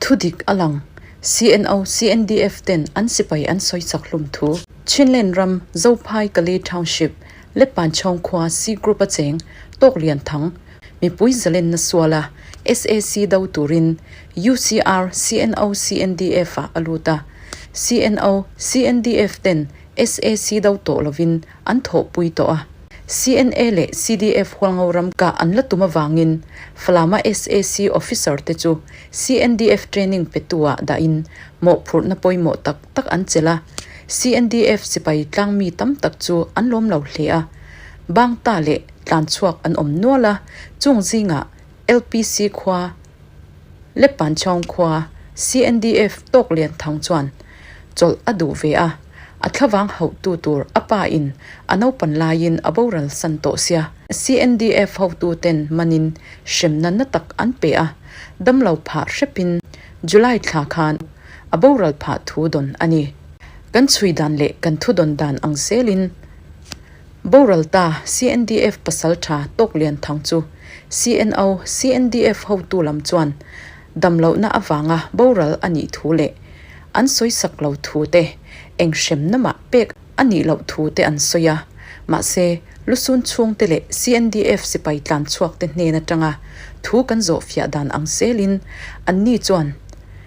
Thudik a lang, CNO, CNDF ten an sipai an sawi chak hlum thu. Chinland ram Zophai Kalay Township, Lepanchawng khua C Group a cheng Tawk Lian Thang, mipui zalenna suala sac do turin UCR, CNO, CNDF ah a lut a. CNO, CNDF ten sac do tawh lovin an thawhpui tawh a. CNA leh CDF Hualngo ram kah an la tum avangin Falama sac officer te chu CNDF training petu ah dahin mawhphurhna pawimawh tak tak an chelh a. CNDF sipai tlangmi tam tak chu an lawm lo hle a. Bangta leh tlanchhuak an awm nual a, chung zingah LPC khua, Lepanchawng khua CNDF tawk lian thang chuan chawlh a duh ve a, a thlavang hauhtu tur a pa in a naupan laiin a boral san tawh sia. CNDF hotu ten manin hremna na tak an pe a, damlo phah hrepin July thla khan a boral phah thu dawn a ni. Kan chhui dan leh kan thu dawn dan ang zelin Boral ta CNDF pasal tha tawk lian thang chu CNO, CNDF hotu lam chuan damlohna avanga boral a nih thu leh an sawisak lo thu te, eng hremna mah pek a nih loh thu te an sawi a. Mahse, Lusun chhungte leh CNDF sipai tlan chhuak te hnen atanga thu kan zawh fiah dan ang zelin anni chuan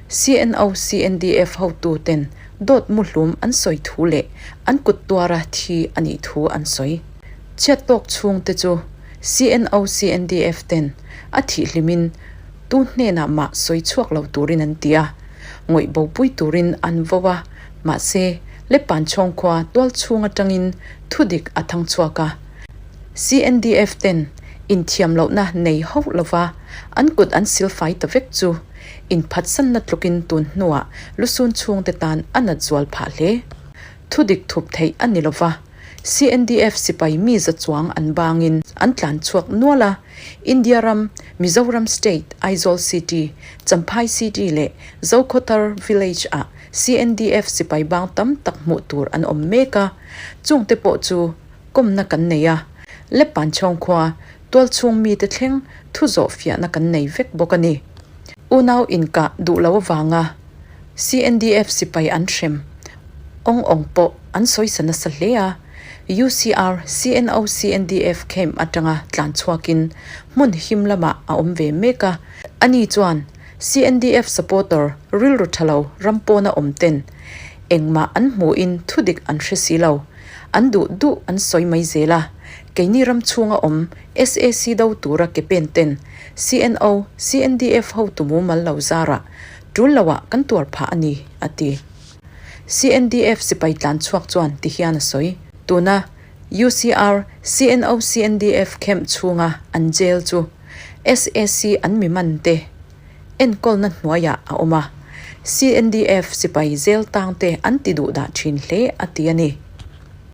CNO, CNDF hotu ten Dawt muhlum an sawi thu leh an kut tuara thi a nih thu an sawi. Chhiat tawk chhung te chu CNO CNDF ten a thih hlimin tu hnenah mah sawi chhuak lo turin an ti a, ngawih bopui turin an vo a, mahse Lepan chhawngkhua tual chhung atangin thudik a thang chhuak a. CNDF ten inthiam lohna nei hauh lova an kut an silfai ta vek chu Inphatsanna tlukin tun hnuah lusun chhungte tan a nat zual phah hle. Thudik thup theih a ni lova, CNDF sipai mi za chuang an bangin an tlan chhuak nual a, India ram, Mizoram State, Aizawl City, Champhai City leh Zokhawthar Village ah CNDF sipai bang tam tak hmuh tur an awm mek a, chungte pawh chu kawmna kan nei a, Lepanchawng khua Tualchhung mite thleng thu zawh fiahna kan nei vek bawk a ni. Unau inkah duh lo avanga CNDF sipai an hrem awng awng pawh an sawisa nasa hle a, UCR CNO CNDF camp atanga tlan chhuakin hmun him lamah a awm ve mek a. Ani chuan CNDF supporter rilru tha lo ram pawna awm ten engmah an hmuhin thudik an hre si lo. An duh duh an sawi mai zel a, keini ram chhunga awm sac do tura ke pen ten CNO, CNDF hotu mumal lo zarah tul loah kan tuar phah a ni, a ti. CNDF sipai tlan chhuak chuan ti hian a sawi. Tuna UCR, CNO, CNDF camp chhunga an jail chu sac an mi man te enkawlna hnuaiah a awm a, CNDF sipai zel tang te an ti duh dah thin hle a ti a ni.